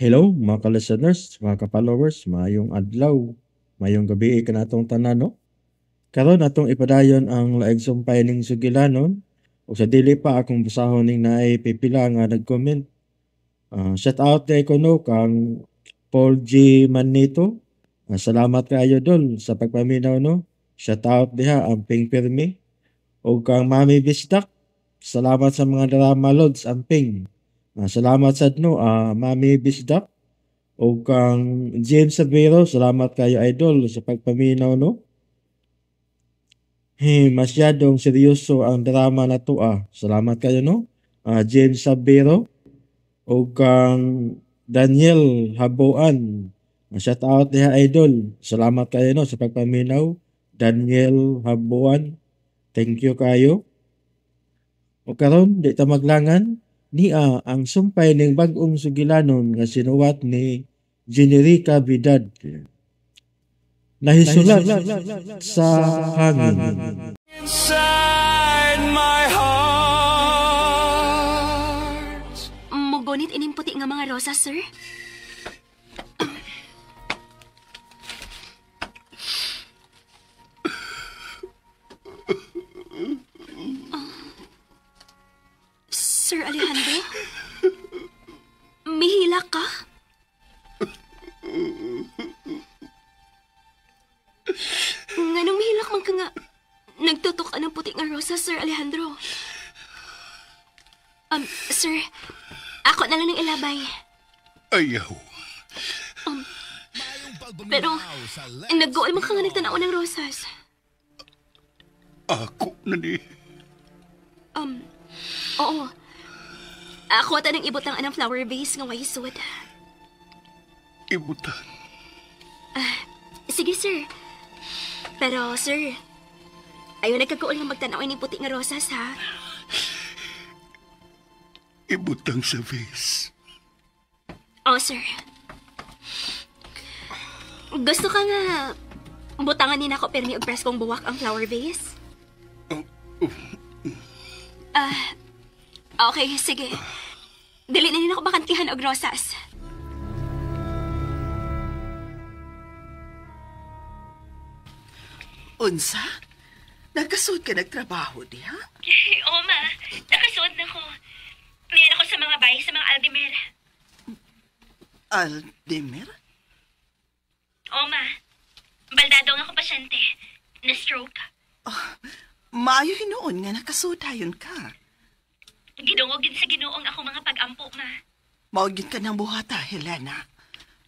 Hello mga ka-listeners, mga ka-followers, maayong adlaw, maayong gabi kanatong tanan, no? Karon atong ipadayon ang laing sumpay ning sugilanon ug sa dili pa akong basahon ning naay pipila nga nag-comment. Shout out kay kuno kang Paul G. Manito. Salamat kaayo dol sa pagpaminaw, no. Shout out diha amping pirmi. Ug kang Mami Bisdak, salamat sa mga drama lods amping. Salamat sad no, Mami Bisdak. O kang James Sabero, salamat kayo idol sa pagpaminaw, no. Hey, masyadong seryoso ang drama na to, ah. Salamat kayo, no. James Sabero. O kang Daniel Haboan. Shout out diha idol. Salamat kayo, no, sa pagpaminaw. Daniel Haboan. Thank you kayo. O karon di ta maglangan. Niya ang sumpay ning bag-ong sugilanon nga sinuwat ni Generica Vidad. Nahisulat sa hangin. Inside my heart. Mugunit ining puti nga mga rosa, sir. Sir Alejandro? Mihila ka? Nganong mihilak man ka nga nagtutok ka ng puti nga rosa, Sir Alejandro? Sir, ako na lang ng ilabay. Ayaw. Pero, nag-goal man ka nga nagtanaw ng rosas. Ako na ni. Oo. Ako at anang ibutang anang flower vase nga wahisod. Ibutang? Sige, sir. Pero, sir, ayaw nagkaguol nga magtanaw ng puti nga rosas, ha? Ibutang sa vase. Oh, sir. Gusto ka nga butangan ni nako permi og preskong buwak ang flower vase? Okay, sige. Dili na nila ako bakantihan og rosas. Unsa? Nagkasuod ka nagtrabaho diha? Oo, ma. Nakasuod na ko. Niyan ako sa mga bahay sa mga Aldemer. Aldemer? Oo, ma. Baldado nga ako pasyente. Na-stroke. Oh, maayo hinuon nga nakasuod dayon ka. Gidungog din sa Ginoong ako mga pag-ampo, ma. Maugin ka ng buhata, Helena.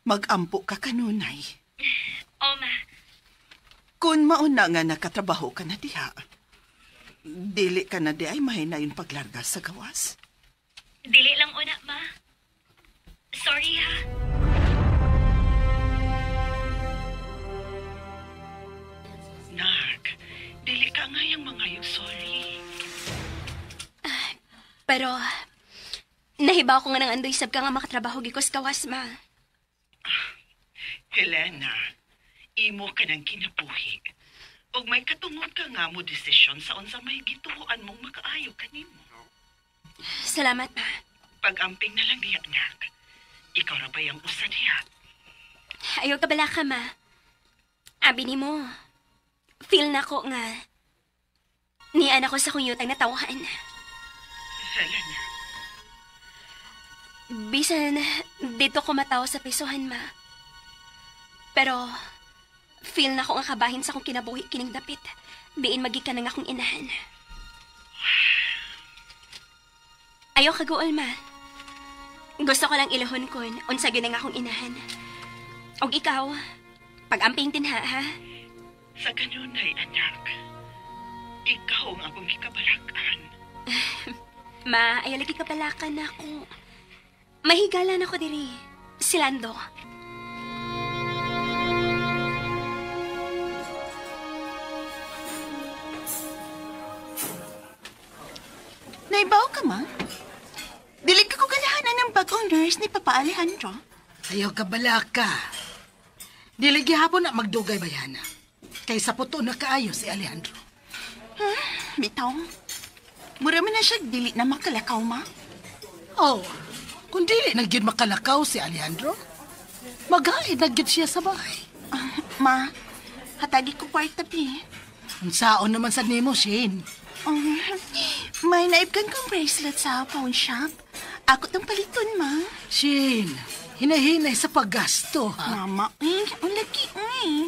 Mag-ampo ka kanunay. Oo, ma. Kung mauna nga nakatrabaho ka na diha, dili ka na di ay mahina yung paglarga sa gawas. Dili lang una, ma. Sorry, ha. Nak, dili ka nga yung mga yung sorry. Pero, nahibaw ko nga ng andoy sab ka nga makatrabaho gikos kawas, ma. Helena, imo ka ng kinabuhi. Og may katungod ka nga mo desisyon sa unsa may gituoan mong makaayo kanimo. Salamat, ma. Pag-amping na lang diha, nak. Ikaw ra ba yung usa diha? Ayaw ka bala ka, ma. Abi nimo, feel na ko nga nian ako sa kong yutang natawhan. Helena. Bisan dito ko mataw sa pisuhan, ma. Pero feel na ko nga kabahin sa akong kinabuhi kining dapit. Biin magikan na nga akong inahan. Ayaw kaguol, ma. Gusto ko lang ilahon kun unsa gyud nga akong inahan. Og ikaw, pag-amping din ha, ha? Sa kanunay, anak. Ikaw ang akong gikabalakan. Ma, ayaw lagi kabalakan ako. Mahigalan ako diri. Si Lando. Naibaw ka, ma? Dili ka ko ganahanan ng bagong nurse ni Papa Alejandro. Ayaw ka balaka. Dili gihapon na magdugay bayana. Kay sa puto na kaayo si Alejandro. Bitaw. Mura man na siya dili na makalakaw, ma. Oh, Kung dili na gyud makalakaw si Alejandro, maghain na gyud siya sa bahay. Ma, hatagi ko kwarta, bi. Unsaon naman sad nimo, Shane? May naibgan kong bracelet sa pawn shop. Ako tong paliton, ma. Shane, hinahinay sa paggasto, ha? Mama, ang lagi, eh.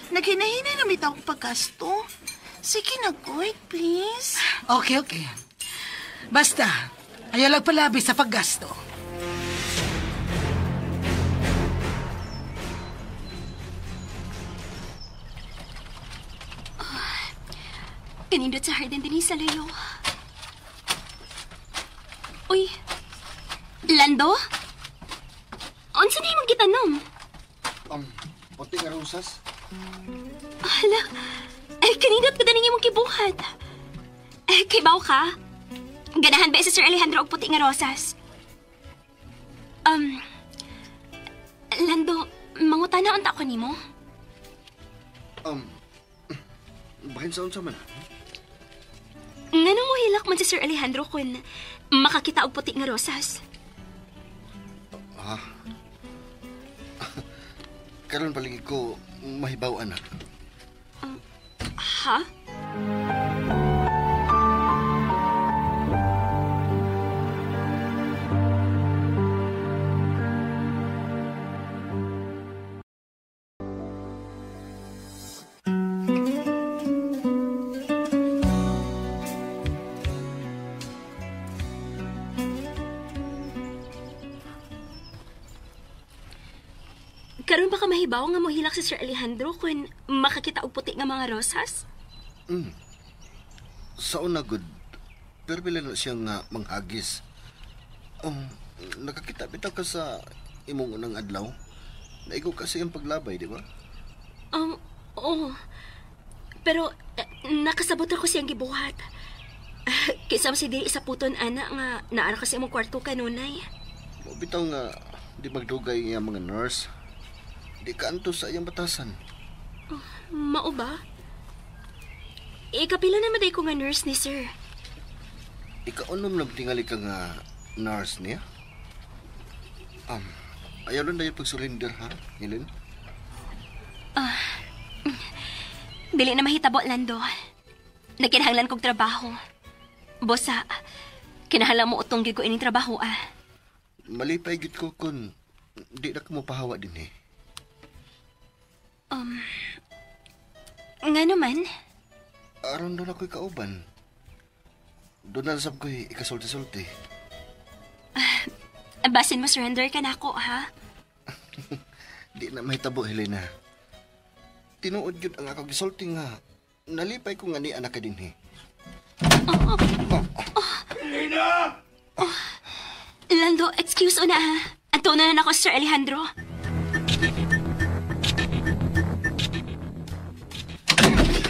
Naghinahinay na bitaw akong paggasto. Sige na, Goy, please. Okay, okay. Basta, ayaw lang palabi sa paggasto. Kanindot sa hardin din sa layo. Uy, Lando? Unsa na imong gitanom? Puti nga rosas. Hala, ay kanindot ko daning imong gibuhat. Ay, kibaw ka? Ganahan ba si Sir Alejandro og puti nga rosas? Lando, mangutana unta ko nimo? Bahin sa unsa man? Nganong mohilak man si Sir Alejandro kun makakita og puti nga rosas? Ah. Karon palagi ko mahibaw-an na. Ha? Karon ba ka mahibaw nga mohilak si Sir Alejandro kung makakita og puti nga mga rosas? Sa una good, pero bila na siya nga manghagis. Nakakita bitaw ka sa imong unang adlaw. Naigo kasi ang paglabay, di ba? Oo. Pero nakasabot ako siyang gibuhat. Kaysa si dili sa puton, ana, nga naara kasi imong kwarto kanunay. Bitaw nga di magdugay nga mga nurse. Di ka antos sa iyang batasan. Mao ba? Ikapila naman day ko nga nurse ni sir. Ikaunom na tingali ka nga nurse niya? Ayaw lang na yung pag-surrender, ha, Helen? Dili na mahitabo, Lando. Nagkinahanglan kog trabaho. Bosa, kinahanglan mo utong gyud ko ining trabaho, ah. Malipay gyud ko kun di na ka mo pahawa din, eh. Nga naman? Aron doon ako'y kauban. Doon na sab ko'y ikasulti-sulti. Basin mo surrender ka na ako, ha? Di na mahitabo, Helena. Tinuod yun ang akong gisulti nga. Nalipay ko nga ni anak ka din, eh. Helena! Lando, excuse una, ha? Anto na na ako, Sir Alejandro.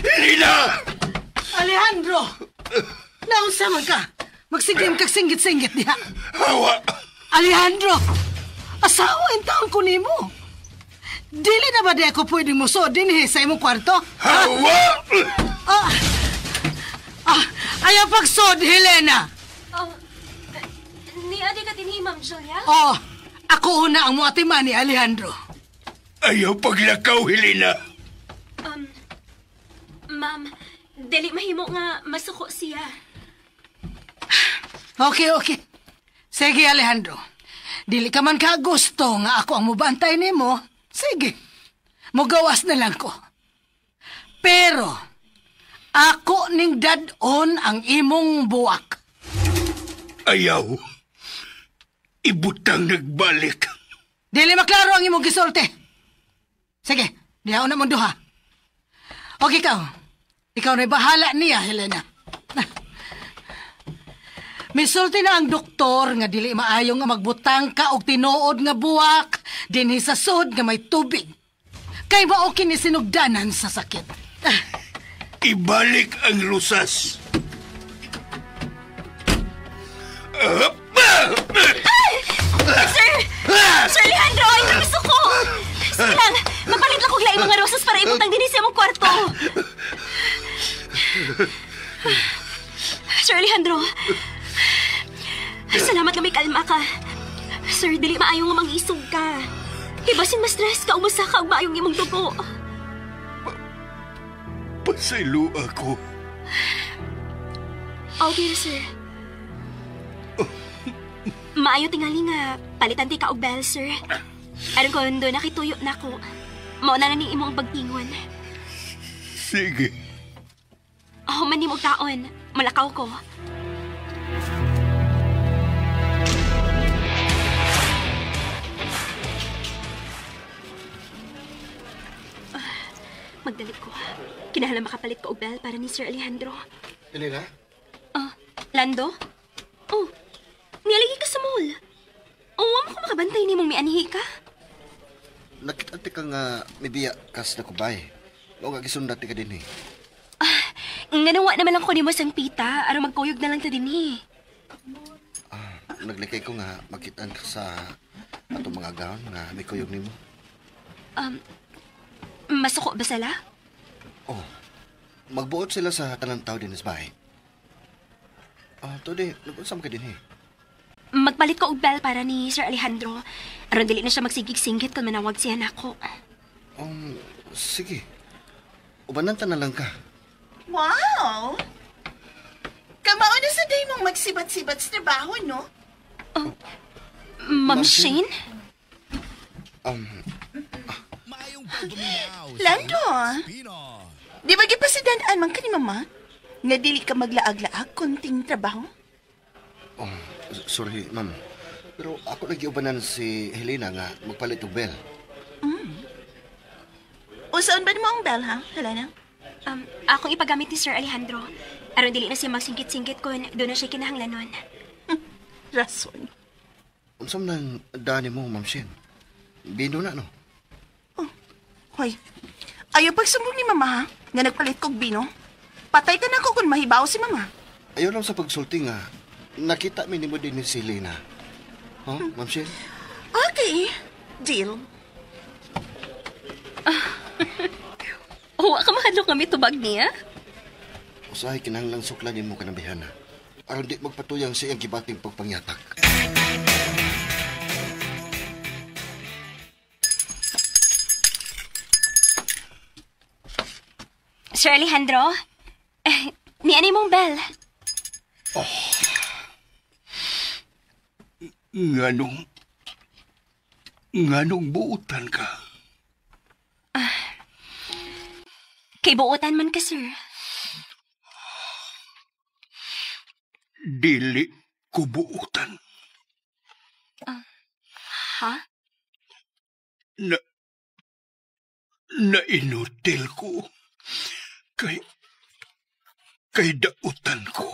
Helena! Alejandro! Naunsa man ka? Magsigim kag singgit-singgit diha. Hawa! Alejandro! Asawa in taon ko nimo. Dili na ba di ako pwedeng musuod dinhi sa imong kwarto? Hawa! Ayaw pagsod, Helena! Ni-adi ka dinhi, Ma'am Julia? Oh, ako una ang muatiman ni Alejandro. Ayaw paglakaw, Helena. Ma'am, dili mahimo nga masuko siya. Okay, okay. Sige, Alejandro. Dili ka man ka gusto nga ako ang mubantay nimo. Sige, mugawas na lang ko. Pero, ako ning dad-on ang imong buwak. Ayaw. Ibutang nagbalik. Dili maklaro ang imong gisulti. Sige, dihaon na mong duha. Okay, ikaw. Ikaw na'y bahala niya, Helena. Misulti na ang doktor nga dili maayo nga magbutang ka og tinuod nga buwak dinhi sa sud nga may tubig. Kay mao kini sinugdanan sa sakit. Ibalik ang lusas. Sir! Sir Alejandro, ay namiso ko! Sige lang, mapalit lang kog laing mga rosas para ibutang dinhi sa imong kwarto. Sir Alejandro, salamat nga may kalma ka. Sir, dili maayo nga mangisog ka. Kay basin ma-stress ka, umusa ka og maayong imong dugo. Pasaylo ako. Okay, sir. Maayo tingali nga palitan ti ka og bell, sir. Aron kon do nakituyo na ko. Mao na lang ning imong pagtingon. Sige. Oh, man nimo kaon. Malakaw ko. Magdali ko. Kinahanglan makapalit ko og bell para ni Sir Alejandro. Helena? Lando? Oh, nialagi ka sa mall. Oh, wa mo ko makabantay ni mong mianhi ka. Nakita ka nga may biya kas na kubay. Mao nga gisundat ka din eh. Ngano wa naman lang ko nimo sang pita, aron magkuyog na lang ta dinhi. Naglikay ko nga makitaan ka sa atong mga gown nga may kuyog nimo. Masuko ba sila? Oh, magbuot sila sa tanang tao din sa bahay. Tode, nag-unsam ka din eh. Magpalit ko og bell para ni Sir Alejandro. Aron dili na siya magsigig-singgit kung manawag siya nako. Sige. Ubanan ta na lang ka. Wow! Kamao na sa day mong magsibat-sibat sa trabaho, no? Ma'am Shane? Lando, di ba gipasidan-an man ka ni Mama? Nga dili ka maglaag-laag kunting trabaho? Oh, sorry, ma'am. Pero ako nagiubanan si Helena nga magpalit og bell. O saan ba mo ang bell, ha, Helena? Akong ipagamit ni Sir Alejandro. Aron dili na siya magsingkit-singkit kun doon na siya kinahanglanon. Rason. Unsa man ang dani mo, Ma'am Shane? Bino na, no? Oh, hoy. Ayaw pagsumbong ni Mama, ha? Nga nagpalit kog bino. Patay ka na ko kung mahibaw si Mama. Ayaw lang sa pagsulti nga. Nakita mi nimo din ni si Helena. Huh, Ma'am Shane? Okay. Deal. Wa ka makadlok nga mitubag niya? Usahay kinahanglang suklan nimo kanang bihana. Aron di magpatuyang sa iyang gibating pagpangyatak. Sir Alejandro? Ni ano mong bell? Oh. Nganong buutan ka? Kay buutan man ka, sir. Dili ko buutan. Ha? Na inutil ko. Kay dautan ko.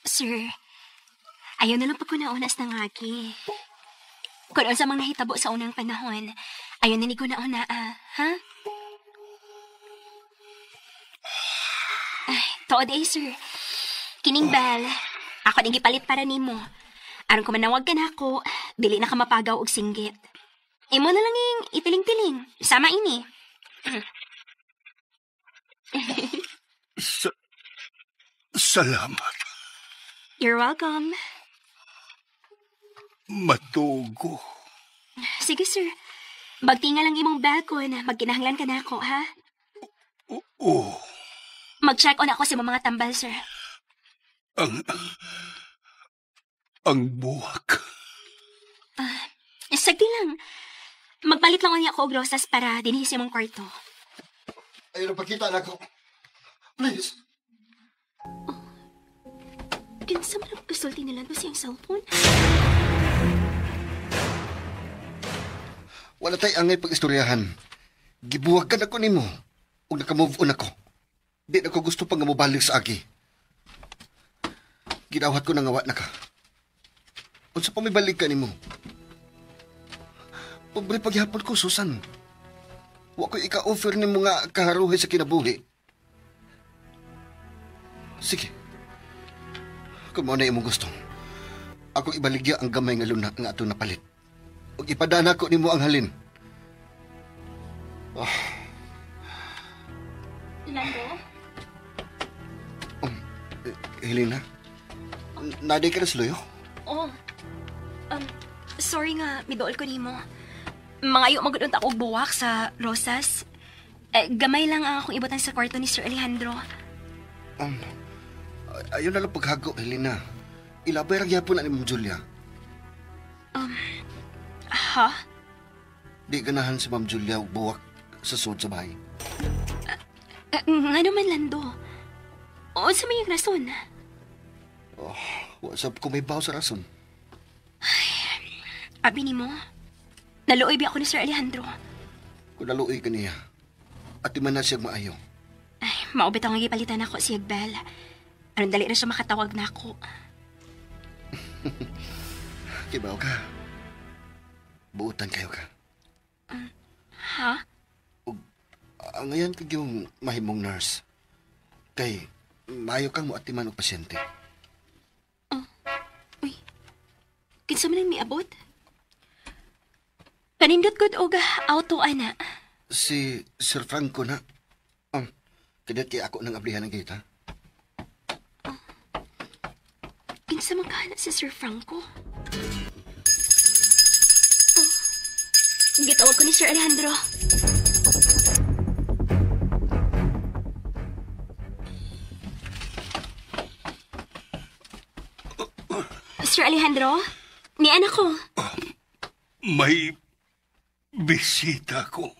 Sir, ayaw na lang pagkunaonas ng agi. Kung unsa mang nahitabo sa unang panahon, ayaw na ni kunauna, ha? Ay, tuod eh, sir. Kining bell, ako ning gipalit para nimo. Aron kung manawag ka na ako, dili na ka mapagaw og singgit. Imo na lang ing itiling-tiling. Sama ini. Salamat. You're welcome. Matugo. Sige, sir. Bagtinga lang imong bell ko na magkinahanglan ka na ako, ha? Oo. Mag-check on ako sa mga tambal, sir. Ang buwak. Sagdi lang. Magpalit lang unya ako og rosas para dinhi sa imong kwarto. Ayaw na pagkita na ako. Please. Oh. Kinsa man ang kasulti nila to siyang cellphone? Wala tay angay pag-istoryahan. Gibuwagan ako nimo ug naka-move on ako. Di na ko gusto pang mobalik sa agi. Gidawat ko na nga wa na ka. Unsa pa may balik ka nimo? Pobre paghapon ko, Susan. Wa ko ika-offer nimo nga kaharuhi sa kinabuhi. Sige. Kung mao na imong gusto, ako ibaligya ang gamay nga luna nga atong napalit. Ug ipadana ko nimo ang halin. Oh. Lando? Helena? Naday ka na sa luyo? Oo. Sorry nga, midool ko nimo. Mangayo magud unta og buwak sa rosas. Gamay lang ang akong ibutan sa kwarto ni Sir Alejandro. Ayaw na lang paghago, Helena. Ilabay ra gyapon na ni Ma'am Julia. Ha? Di ganahan si Ma'am Julia og buwak sa sud sa bahay. Nga naman, Lando. Unsa may yung rason? Wa sab ko may baw sa rason. Abi nimo, naluoy ba ako ni Sir Alejandro? Kung naluoy ka niya, at di man na siya maayo. Ay, maubit ang gipalitan ako si Bel. Aron dali na siya makatawag na ako. Kibaw ka. Buutan kayo ka. Ha? Ang ngayon kag yung mahimong nurse. Kay, maayo kang moatiman og pasyente. Uy, kinsa man ang miabot? Kanindot gud og auto ana. Si Sir Franco na. Kadiyot kay ako nang ablihan ng kita. Kinsa man kana si Sir Franco? Oh, gitawag ko ni Sir Alejandro. Sir Alejandro, ni anak ko. May bisita ko.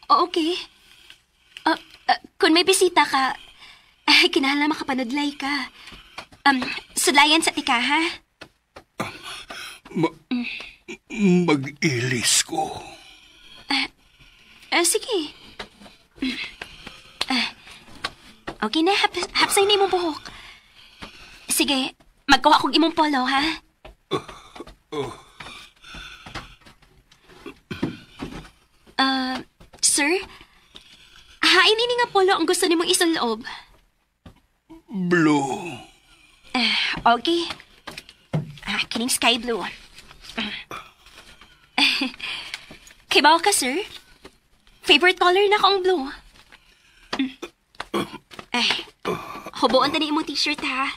Okay. Kung may bisita ka, ay, kinahanglan makapanudlay ka. Sudlayan sa tika, ha? Mag-ilis ko. Sige. Okay na, hapsay na imong buhok. Sige, magkuha kog imong polo, ha? Sir? Hain ini nga polo ang gusto nimong isulob. Blue. Okay. Kining sky blue. Kibaw ka, sir? Favorite color na ko ang blue. Ay, hubuon ta ni imong t-shirt, ha?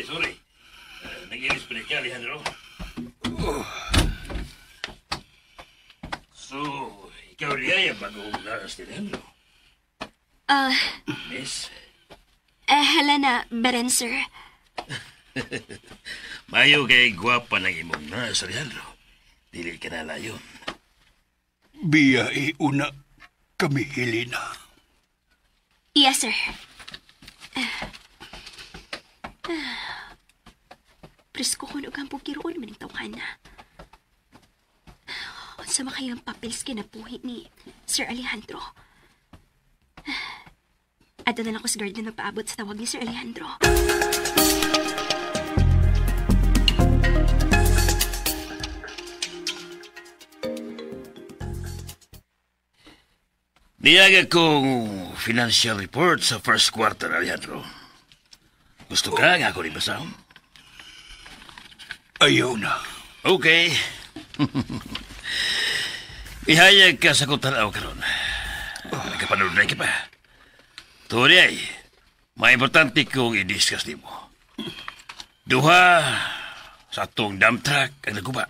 Sorry. Nag-ilis pa ni ka, Alejandro. So, ikaw niya yung bagong nurse ni Alejandro. Miss? Helena Beren, sir. Mayo kay gwapa ng imong nurse, Alejandro. Dili ka na layon. Biya iuna kami, Helena. Yes, sir. Presko ko ang pugiroon man ang tawahan na. Unsa man kayo ang papels kinabuhi ni Sir Alejandro? Ato na lang ko sa garden magpaabot sa tawag ni Sir Alejandro. Niyaga kong financial report sa first quarter, Alejandro. Gusto ka nga ako rin basahon? Ayaw na. Okay. Ihayag ka sa kutanaw karon. Nagkapanood na ka pa. Turi ay, may importante kong i-discuss nimo. Duha sa atong dump truck ang naguba.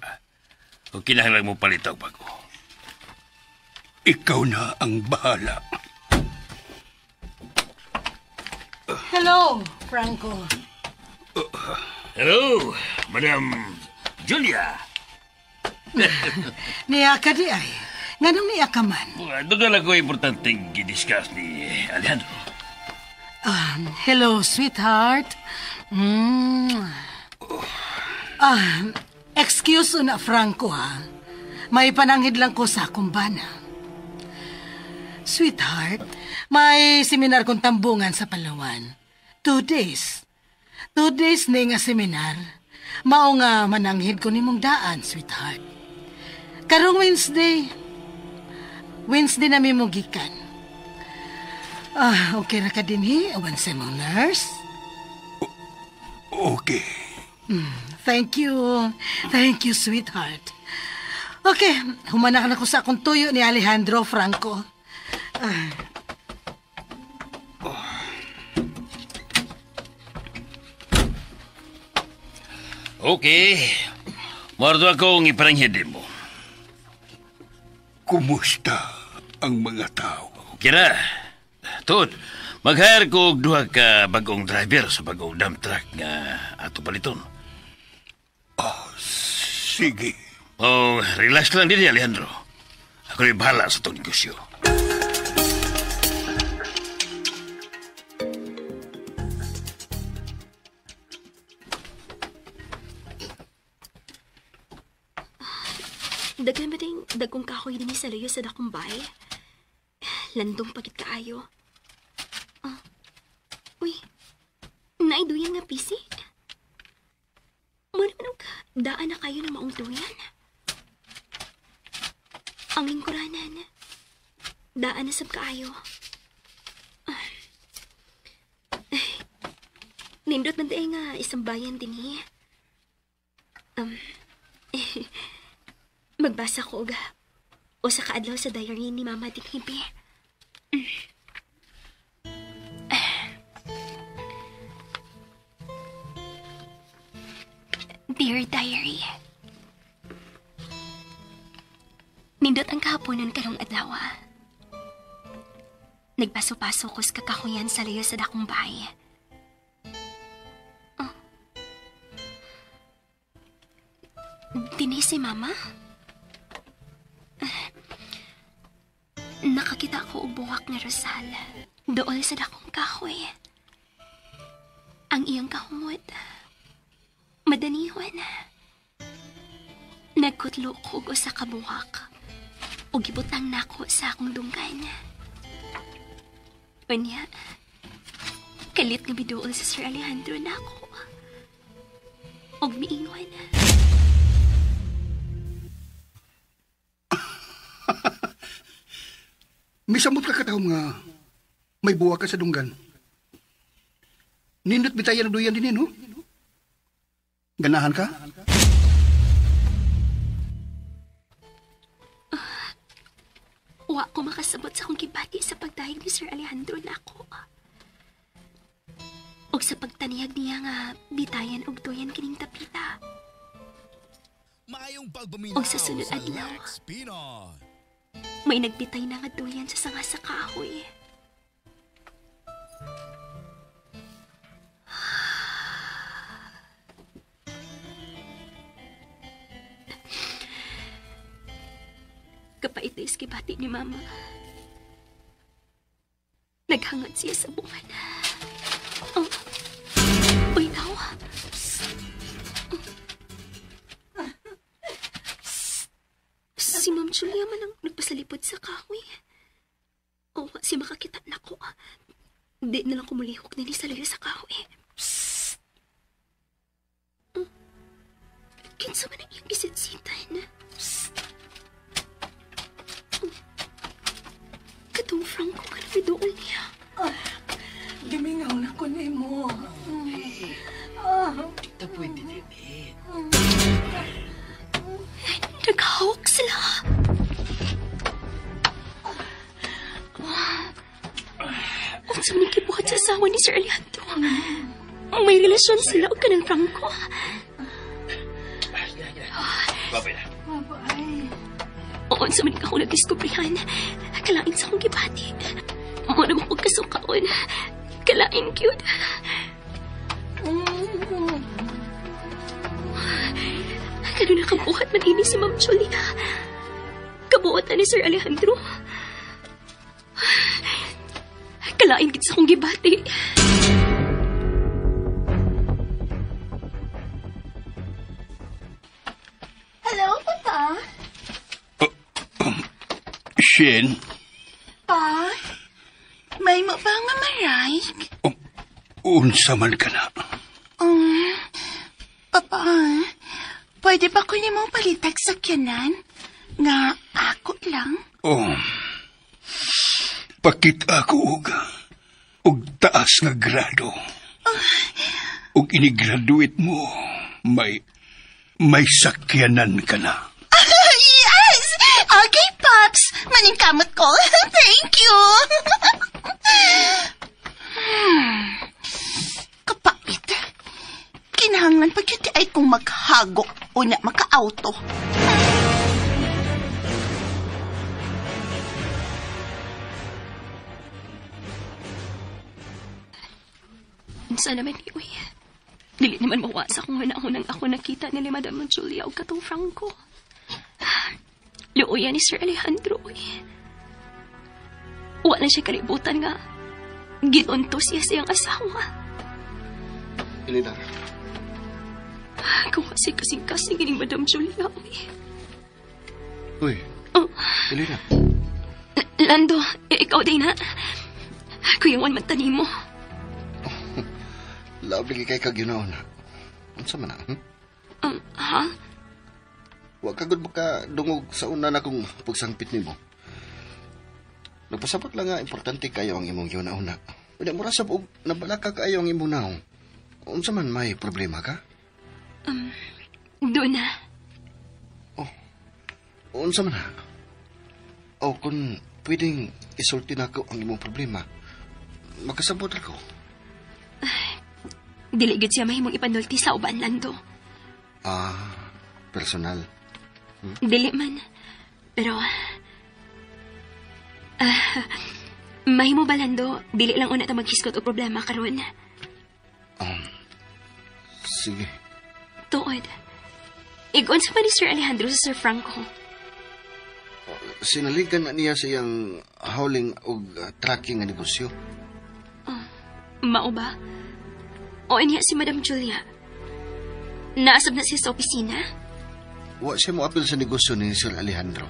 Kung kinahanglan mo palitaw bago. Ikaw na ang bahala. Hello, Franco. Hello, Madam Julia. Niya ka di ay. Nganong niya ka man? Doon na lang ko importanteng i-discuss ni Alejandro. Hello, sweetheart. Excuse na, Franco, ha? May pananghid lang ko sa akong bana. Sweetheart, may seminar kong tambungan sa Palawan. 2 days. 2 days ni nga seminar. Mao nga mananghid ko nimong daan, sweetheart. Karong Wednesday. Wednesday na mi mo gikan. Okay ra ka dinhi, awan sa imong nurse? Okay. Thank you. Thank you, sweetheart. Okay, humanak na ko sa akong tuyo ni Alejandro Franco. Okay. Mordo akong iparanghid mo. Kumusta ang mga tao? Kira, Tod, mag-hire ko og duha ka bagong driver sa bagong dump truck nga ato paliton. Oh, sige. Oh, relax lang din, Alejandro. Ako rin bahala sa itong negosyo. Daghan ba ding dagkong kahoy din sa layo sa dakong bay? Landong pagit kaayo. Oh. Uy, naiduyan nga pisi. Muna ka, daan na kayo ng maong duyan. Ang lingkuranan, daan na sab kaayo. Nindot man tayo nga isang bayan din eh. Magbasa ko og o sa kaadlaw sa diary ni Mama Dinhibi. Dear Diary, nindot ang kahaponon karong adlaw. Nagpaso-paso ko sa kakahuyan sa layo sa dakong bahay. Oh. Dinhi si Mama? Nakakita ko og buwak nga rosal. Dool sa dakong kahoy. Ang iyang kahumot. Madanihon. Nagkutlo ko og usa ka buwak. Ug gibutang nako sa akong dunggan. Unya, kalit nga biduol sa Sir Alejandro nako. Og miingon. Misamot ka katawom nga may buwa ka sa dunggan. Nindot bitayan ang duyan din, no? Ganahan ka? Wa ko makasabot sa akong gibati sa pagdahig ni Sir Alejandro nako. Og sa pagtaniyag niya nga bitayan og duyan kining tapita. Og sa sunod adlaw, may nagbitay na nga duyan sa sanga sa kahoy. Kapait na iskibati ni Mama. Naghangad siya sa buwan. Oh. Uy, daw. Si Ma'am Julia man ang nagpasalipod sa kahoy. Oh, si makakita na ko. Di na lang kumulihok na ni sa layo sa kahoy. Psst! Oh. Kinsa man ang iyang gisitsitan? Psst! Oh. Katong Franco ka na bidool niya. Gimingaw na ko ni mo. Kita pwede din eh. Naghawak sila. Unsa man gibuhat sa asawa ni Sir Alejandro? May relasyon sila og kanang Franco. Babay na. Unsa man ako nagdiskubrihan. Kalain sa akong gibati. Mo naman kong kasukaon. Kalain gyud. Kano nakabuhat man ini si Ma'am Julia. Kabuot na ni Sir Alejandro. Kalain gid sa akong gibati. Hello, Papa. Shin? Pa? May mo ba nga maraik? Unsa man ka na? Papa, pwede ba ko nimo palitag sakyanan? Nga ako lang? Oh. Pakita ako og taas nga grado. Og ini-graduate mo, may sakyanan ka na. Yes! Okay, Pops! Maning kamot ko. Thank you. Kapait. Kinahanglan pag yun ay kong maghago o na maka-auto. Unsa naman ni uy. Dili naman mawa sa kung hunang ako nakita nila Madam Julia o katong Franco. Luoya ni Sir Alejandro, uy. Wala siya kalibutan nga. Giunto siya siyang asawa. Elena. Kung kasi kasing-kasing ni Madam Julia, uy. Uy. Oh. Elena. Lando, ikaw din na. Kuyawan man tani mo. Laab lagi kay kag-ginaon na. Unsa man na, Ha? Wa ka gud makadungog sa una na kung pagsangpit nimo. Nagpasabot lang nga importante kayo ang imong giuna-una. Unya mo ra sab og nabalaka kaayo ang imong naong. Unsa man may problema ka? Doon na. Oh. Unsa man na? O kung pwedeng isulti nako ang imong problema, makasabot ako. Dili gid siya mahimong ipanulti sa uban, Lando. Ah, personal. Dili man. Pero mahimo ba, Lando? Dili lang una ta maghisgot og problema karon. Sige. Tuod. Igon sa pa ni Sir Alejandro sa Sir Franco. Sinaligan na niya sa iyang hauling og tracking nga negosyo. Mao ba? O niya si Madam Julia. Naasab na siya sa opisina? Wa siya moapil sa negosyo ni Sir Alejandro.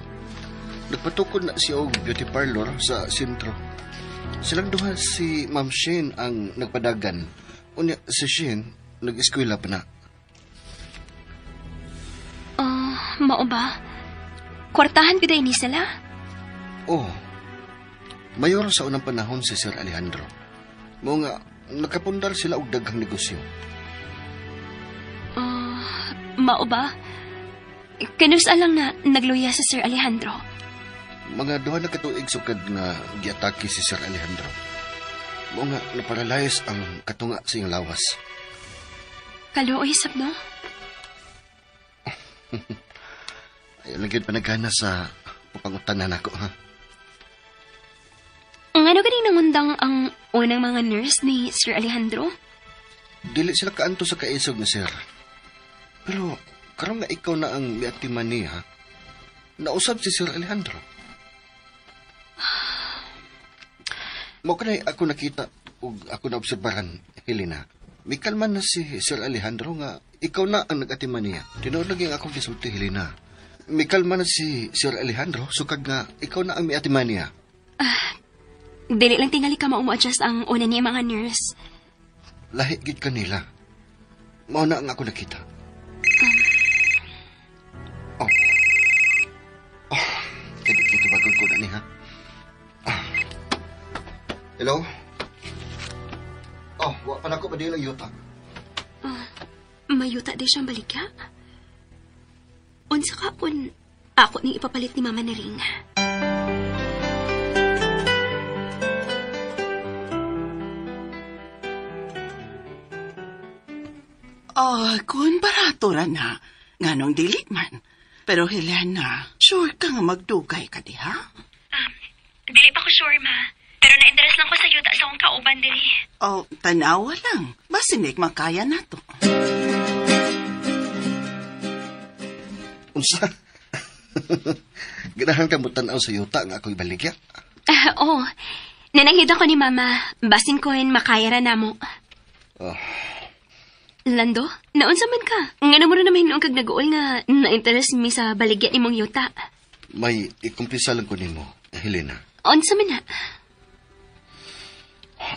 Nagpatukod na siya og beauty parlor sa sentro. Silang duha si Ma'am Shane ang nagpadagan. Unya si Shane nag-eskwela pa na. Mao ba? Kwartahan gyud ni sila? Oh. Mayor sa unang panahon si Sir Alejandro. Mao nga nakapundar sila og daghang negosyo. Mao ba? Kanusa lang na nagluya si Sir Alejandro. Mga duha na katuig sukad nga giatake si Sir Alejandro. Mao nga naparalyze ang katunga sa iyang lawas. Kaluoy sab no? Ayaw lang gyud panagana sa papangutanan nako, ha? Ngano ganing nangundang ang unang mga nurse ni Sir Alejandro? Dili sila kaanto sa kaisog ni Sir. Pero karon nga ikaw na ang miatiman niya, nausab si Sir Alejandro. Mao kanay ako nakita ug ako naobserbaran, Helena. Mikalman na si Sir Alejandro nga ikaw na ang nag-atiman niya. Tinuod lagi ang akong gisulti, Helena. Mikalman na si Sir Alejandro sukad nga ikaw na ang miatiman niya. Dili lang tingali ka mao-adjust ang una niya mga nurse. Lahi gid kanila. Mao na ang ako nakita. Oh. Oh, kaya dito bagong ko na niya. Ah. Hello? Oh, wa pa na ko pa din ang yuta. Mayuta di siyang baligya? Unsa ka kun ako ning ipapalit ni Mama Nering. Oh, kung barato ra na, nganong dili man. Pero Helena, sure ka nga magdugay ka diha? Dili pa ko sure, ma. Pero na-interest lang ko sa yuta sa akong kauban diri. Oh, tanawa lang. Basinik makaya na to. Unsa? Ganahan ka mo tan-aw sa yuta nga ako ibaligya? Oo. Nananghid ako ni Mama. Basin ko makaya ra namo. Oh. Lando, naunsa man ka? Ngano mo rin naman hinuong kag nag-uol nga na-interest mi sa baligya nimong yuta. May ikumpisa lang ko nimo, Helena. Unsa man na?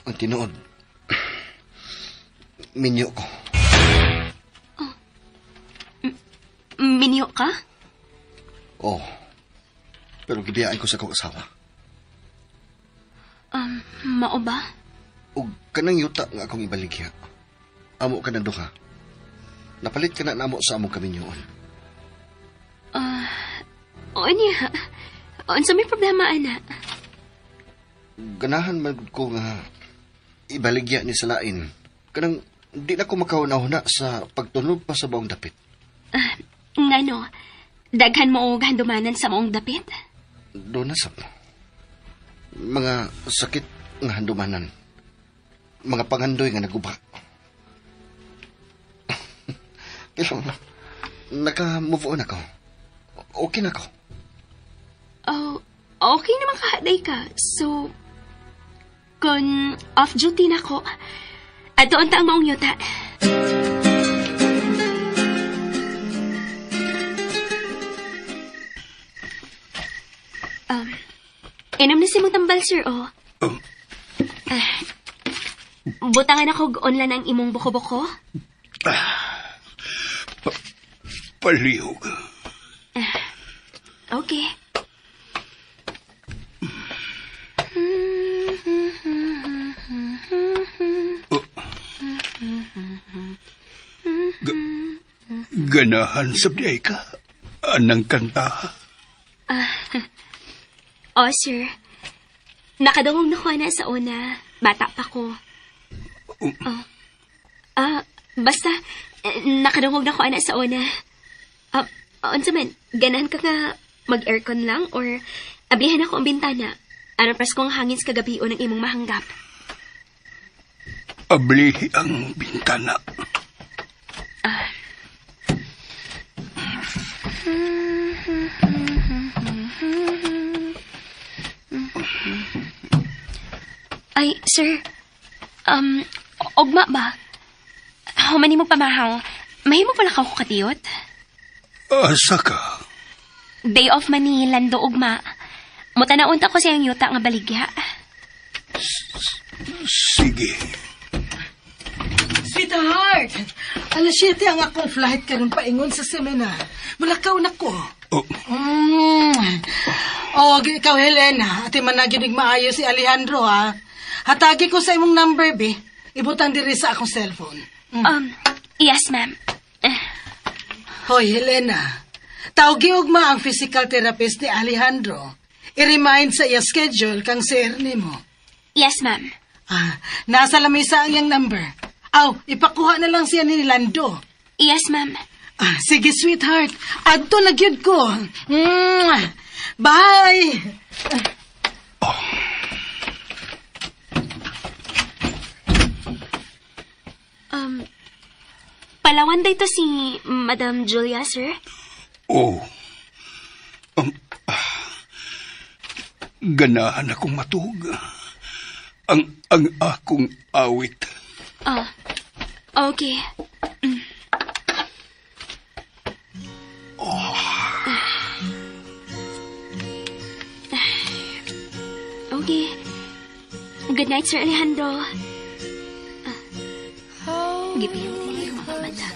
Ang tinuod, minyo ko. Oh. Minyo ka? Oo. Pero gibiyaan ko sa akong asawa. Mao ba? Og kanang yuta nga akong ibaligya. Amo ka na duha. Napalit ka na namo sa among kaminyoon. O niya. Unsa may problema, ana? Ganahan man ko nga ibaligya ni sa lain. Kanang di na ko makahuna-huna sa pagtunog pa sa baong dapit. Ngano? Daghan mo og handumanan sa maong dapit? Doon na sab. Mga sakit nga handumanan. Mga pangandoy nga naguba. Pero naka-move on ako. Okay na ako. Oh, okay naman kahaday ka. So, kung off-duty na ko, atoon ta ang maong yuta. Inom na si mong tambal, sir, oh. Butangan ako og online ang imong buko-buko. Palihog. Okay. Ganahan sa biyay ka. Anang kanta. Oh, sir. Nakadungog na ko na sa una. Bata pa ko. Oh. Basta, nakadungog na ko ana sa una. Unsa man, ganahan ka nga mag-aircon lang or ablihan ako ang bintana. Aron preskong hangin sa kagabi o ng imong mahanggap. Ablihi ang bintana. Ay, sir. Ugma ba? Humani mo pamahaw. Mahimo pala ka ko katiyot? Asa ka? Day off man ni Lando ugma. Mutanaon ta ko siyang yuta nga baligya. Sige. Sweetheart, 7:00 ang akong flight karon paingon sa seminar. Mulakaw na ko. Oh. Oh, ikaw Helena, ati man nagyud maayo si Alejandro ha. Hatagi ko sa imong number, be. Ibutang diri sa akong cellphone. Yes, ma'am. Hoy, Helena. Tawgi ugma ang physical therapist ni Alejandro. I-remind sa iya schedule kang sir nimo. Yes, ma'am. Nasa lamesa ang iyang number. Aw, ipakuha na lang siya ni Lando. Yes, ma'am. Sige, sweetheart. Adto na gyud ko. Bye! Oh. Palawan dito si Madam Julia, sir? Oh. Ganahan akong matug. Ang akong awit. Oh, okay. Oh. Okay. Good night, Sir Alejandro. Gipiyong din yung mga mata.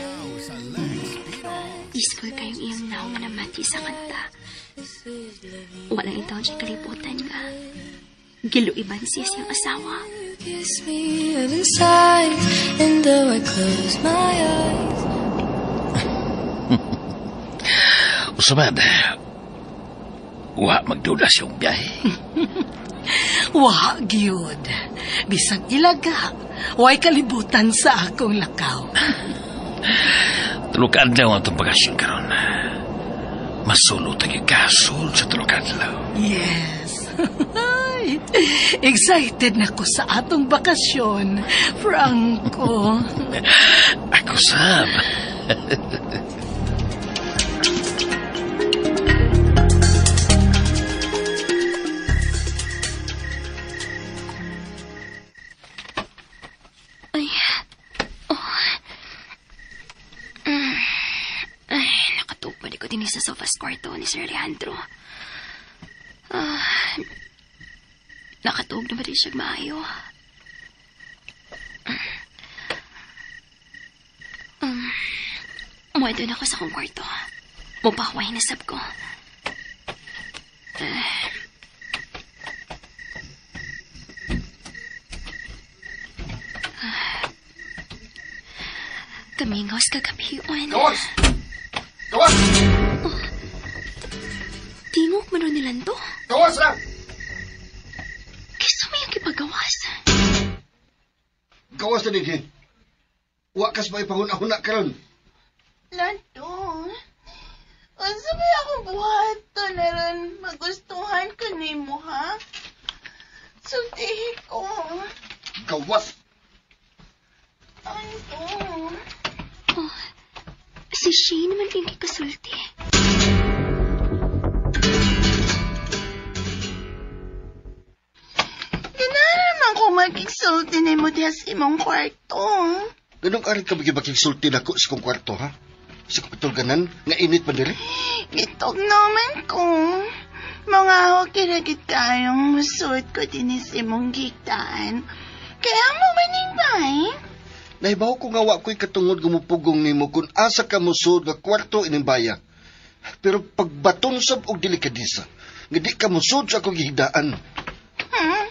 Peaceful kayong iyang naong namati sa kanta. Walang itaon siya kalibutan nga. Giluiban siya siyang asawa. Usaman, wa magduda siyang biyahe. Wa, gyud. Bisag ilaga, way kalibutan sa akong lakaw. Tulo ka adlaw ang itong bakasyon karon. Masulo tayo kasol sa tulo ka adlaw. Yes. Excited na ko sa atong bakasyon, Franco. Ako sab. Ay, oh. Ay, nakatupad ko din sa sofa sa kwarto ni Sir Alejandro. Nakatug na ba rin siya maayo? Muwado na ako sa akong kwarto. Mupahuway na sab ko. Kamingos kagabi yun. Gawas! Gawas! Oh, tingog Gidungog man ni Lando. Gawas na! Kisa may ang gipagawas. Gawas na dinhi. Wa kas may panguna-huna karon. Lando, unsa may akong buhaton na ron magustuhan ka nimo, ha? Sultihi ko. Gawas! Lando. Oh, si Shane naman yung kikasulti. Ganahan naman ko magigsulti nimo diha sa imong kwarto. Ganong arit ka magibakigsulti na ko sa kong kwarto, ha? Sa kapitulganan, nga init man diri? Gitog naman ko. Mga ako kiragit kayong musuot ko din sa imong gitaan. Kaya mo maning bay? Nahibaw ko nga wa ko'y katungod gumupugong nimo kung asa ka musuod nga kwarto ining baya. Pero pagbaton sab og delikadesa, nga di ka musuod sa akong gihigdaan. Hmm?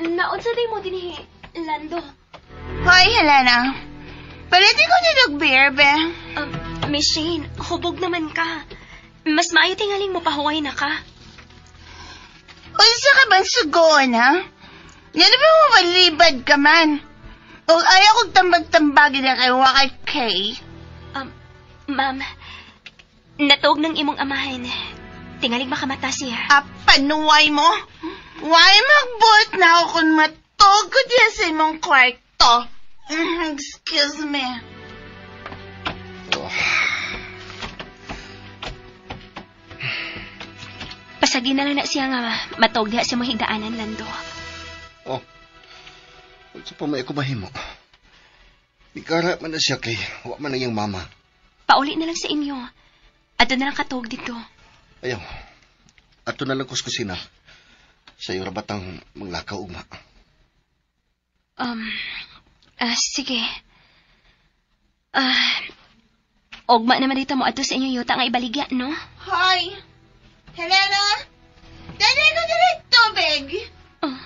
Naunsa day mo dinhi, Lando? Hoy, Helena. Palitin ko ni og beer, be. Miss Shane, hubog naman ka. Mas maayo tingaling mo pahuway na ka. Unsa ka bang sugoon, ha? Yan ba mo malibad ka man? O ayaw kong tambag-tambagin na kay Wakay Kay. Ma'am, natuog ng imong amahan. Tingaling makamata siya. Panuway mo? Why magbuot na ako kung matug ko diya sa imong kwarto? Excuse me. Oh. Pasagi na lang na siya nga matog diha sa imong higdaanan, Lando. Oh. Unsa pa may ako mahimo? Ikara man na siya kay wa man ang iyang mama. Pauli na lang sa inyo. Ato na lang katog dito. Ayaw. Ato na lang ko sa kusina. Sa iyo rabatang manglakaw ugma. Sige. Ugma naman dito mo ato sa inyo yuta nga ibaligya, no? Hoy! Helena! Dali ko dali tubig! Oh.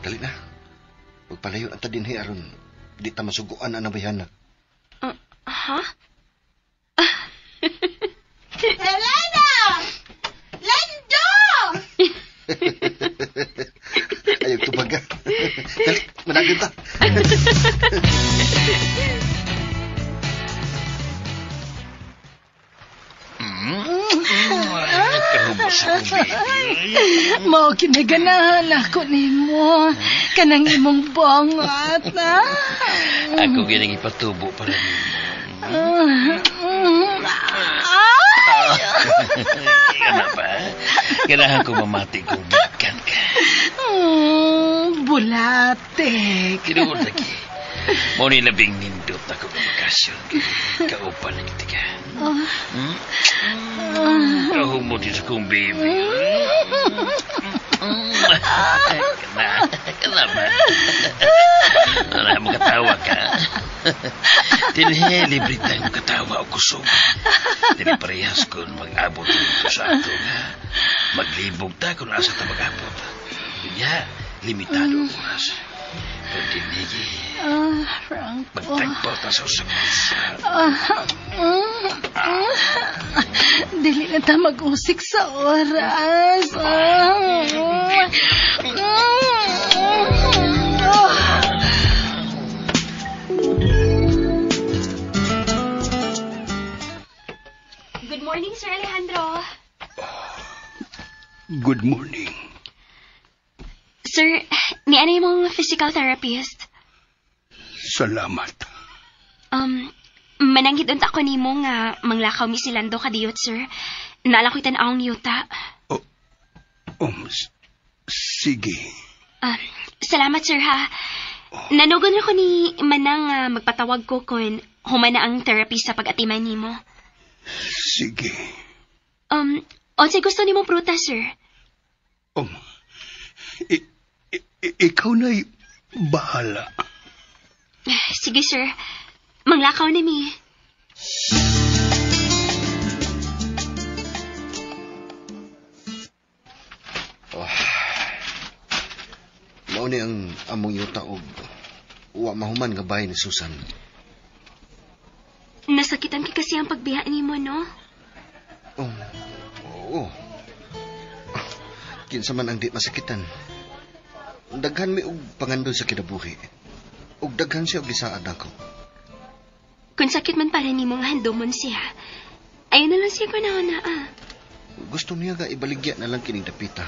Dali na. Magpalayo ang tadinhi aron di ta masuguan ang nabayhana. Ha? Helena! Lando! Ayaw tubaga. Dali, managin ta. Kahubos ako, baby. Mao kinaganahan ako nimo. Kanang imong bongot, ha? Ako ginang ipatubo para nimo. Ay! Kana ba? Ganahan ko mamati kung gikan ka. Bulatik. Tinuod lagi. Mo ni labing nindot ako ng bakasyon. Kaupan na kita ka. Kahumot sa kong baby. Kana ba? Wala mo katawa ka. Tinhe, libre tayong katawa o kusog. Dili parehas kung mag-abot dito sa ato. Maglibog ta kung asa ta mag-abot. Kanya, limitado ang oras. Pero dinigi, Franco. Magtagpo ta sa usap. Dili na ta mag-usik sa oras. Good morning, Sir Alejandro. Good morning. Sir, ni ano yung physical therapist? Salamat. Mananghid unta ko nimo nga manglakaw mi si Lando kadiyot, sir. Naala ko'y tan-awng yuta. Sige. Salamat, sir, ha. Nanugon ako ni Manang magpatawag ko kung humana ang therapy sa pag-atiman nimo. Sige. Unsay gusto nimong prutas, sir? Ikaw na'y bahala. Sige, sir. Manglakaw na mi. Oh. Mao ni ang among yuta og wa mahuman nga bahay ni Susan. Nasakitan ki kasi ang pagbiha nimo, no? Oh, oo. Kinsa man ang di masakitan. Daghan mi og pangandoy sa kinabuhi. Ug daghan siya og gisaad ako. Kung sakit man para nimo nga handomon siya, ayun na lang siya panahon na ah. Gusto niya nga ibaligya na lang kining dapita.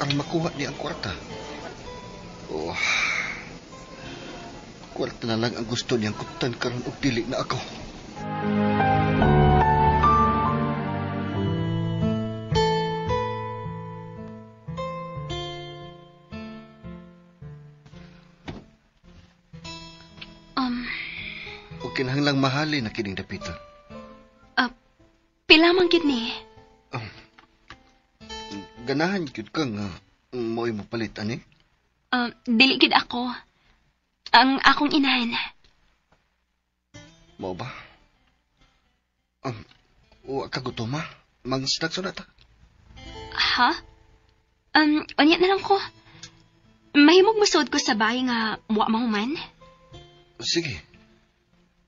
Aron makuha niya ang kwarta. Oh. Kwarta na lang ang gusto niyang kuptan karon og dili na ako. O kinahanglang mahali na kining dapita. Pila man gid ni? Ganahan gyud ka nga mo'y mopalit ani? Dili gid ako. Ang akong inahan. Mao ba? Wa ka gutom ha? Mag-snacks na ta. Ha? Unya na lang ko. Mahimog musuod ko sa bahay nga wa mahuman. Sige.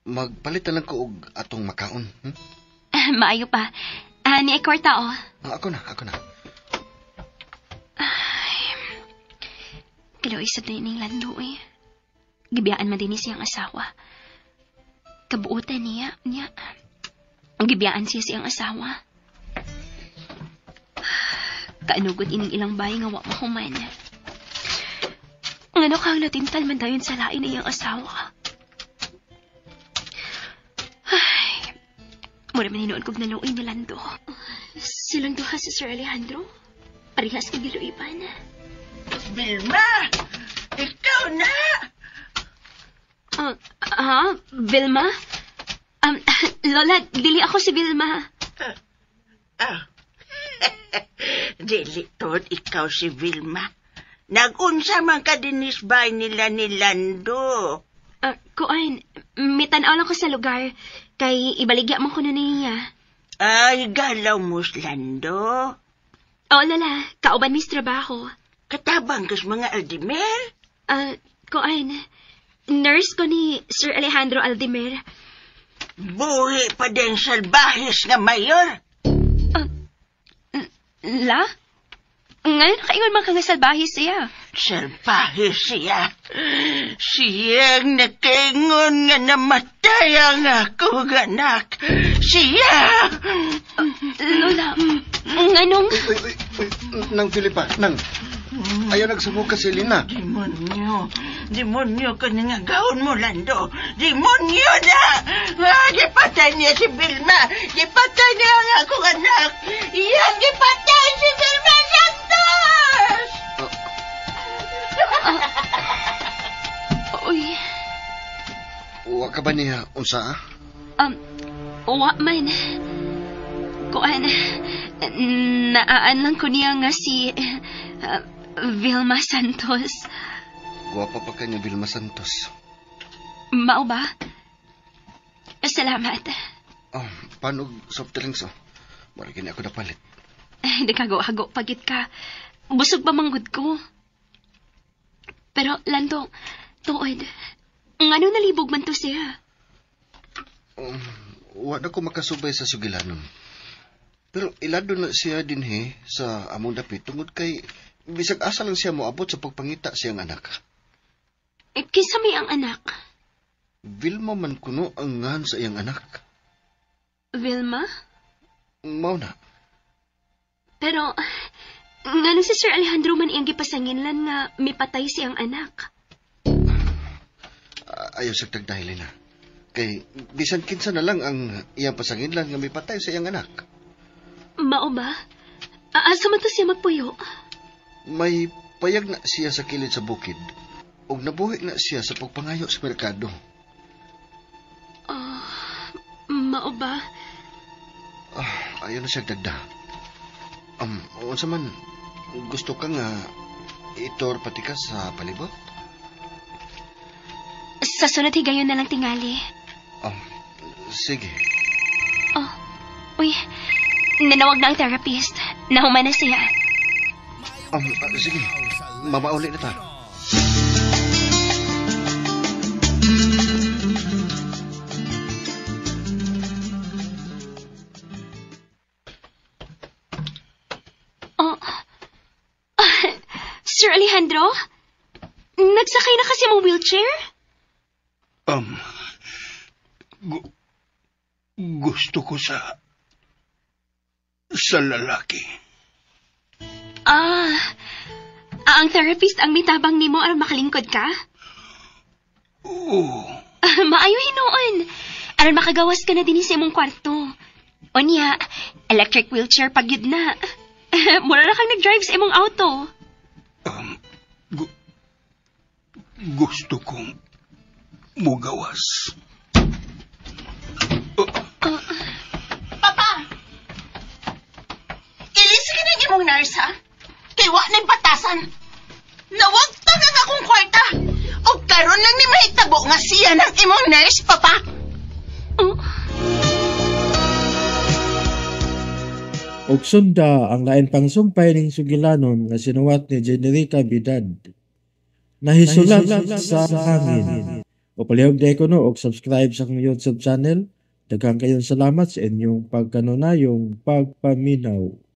Magpalit na lang ko og atong makaon. Maayo pa. Ni ay kwarta oh. Ako na, ako na. Ay, kalaw isad na ining lando eh. Gibiyaan man din siyang asawa. Kabuotan niya, niya. Gibiyaan siya siyang asawa. Kaanugot ining ilang bahay nga wa mahuman. Ngano kang natintal man dayon sa lain iyang asawa. Ay, mura man hinuon kog naluoy ni Lando. Silang duha si Sir Alejandro. Parehas kag giluiban. Vilma! Ikaw na! Ha? Vilma? Lola, dili ako si Vilma. Dili tod, ikaw si Vilma. Nag-unsa man ka dinis bay nila ni Lando. Kuan, mitanaw lang ko sa lugar. Kay ibaligya man ko na niya. Ay, galaw mo, Lando. Oo, Lola. Kauban mis trabaho. Katabang kas mga Aldimer? Kuan, nurse ko ni Sir Alejandro Aldimer. Buhi pa din salbahis nga mayor. La? Ngayon nakaingon man ka nga salbahis siya. Salbahis siya? Siyang nakaingon nga namatay ang akong anak. Siya! Lola, nganong... Uy, uy, uy, nang Filipa, nang... Ayaw nagsubo ka si Lina. Demonyo. Demonyo ka na nga gawon mo, Lando. Demonyo na! Gipatay niya si Vilma. Gipatay niya ang akong anak. Iyan, gipatay si Vilma Santos! Uy. Wa ka ba niya unsa, ah? Wa man. Kuan, naaan lang ko niya nga si Vilma Santos. Gwapa pa kanya Vilma Santos. Mao ba? Salamat. Oh, paano soft drinks, oh? Wala gini ako napalit. Ay, naghago-hago pagit ka. Busog pa manggod ko. Pero, Lando, tuod, ngano nalibog man to siya? Wala ko makasubay sa sugilanon. Pero ilado na siya dinhi sa among dapit tungod kay bisag asa lang siya moabot sa pagpangita siyang anak. Eh, kinsa may ang anak? Vilma man kuno ang ngahan sa iyang anak. Vilma? Mao na. Pero, ngano si Sir Alejandro man iyang gipasanginlan nga mipatay siyang anak? Ayaw sa tagdahilin na. Kay bisan kinsa na lang ang iyang pasanginlan nga mipatay sa iyang anak. Mao ba? Asa man to siya magpuyo? May payag na siya sa kilid sa bukid ug nabuhi na siya sa pagpangayo sa merkado. Mao ba? Ayaw na siya dagda. Unsa man, gusto ka nga itor pati ka sa palibot? Sa sunod higayon na lang tingali. Sige. Oh, uy, nanawag na ang therapist. Nahuman na siya. Sige, mamauli na ta. Oh, Alejandro? Nagsakay na kasi mong wheelchair? Gusto ko sa lalaki. Ah, ang therapist ang mitabang nimo aron makalingkod ka? Oo. Ah, maayo hinuon. Aron makagawas ka na din sa imong kwarto. Unya, electric wheelchair pag yun na. Mura na kang nag-drive sa imong auto. Gusto kong mugawas. Papa! Ilis ka na imong nurse, ha? Kay wa na'y batasan. Nawagtang ang akong kwarta. O karon lang ni mahitabo nga siya ng imong nurse, Papa. Oh. Og sunda ang lain pang sumpay ning sugilanon nga sinuwat ni Generica Bidad. Nahisulat sa hangin. O palihog day ko no og subscribe sa akong YouTube channel. Daghang kayong salamat sa inyong pagkanunayong pagpaminaw.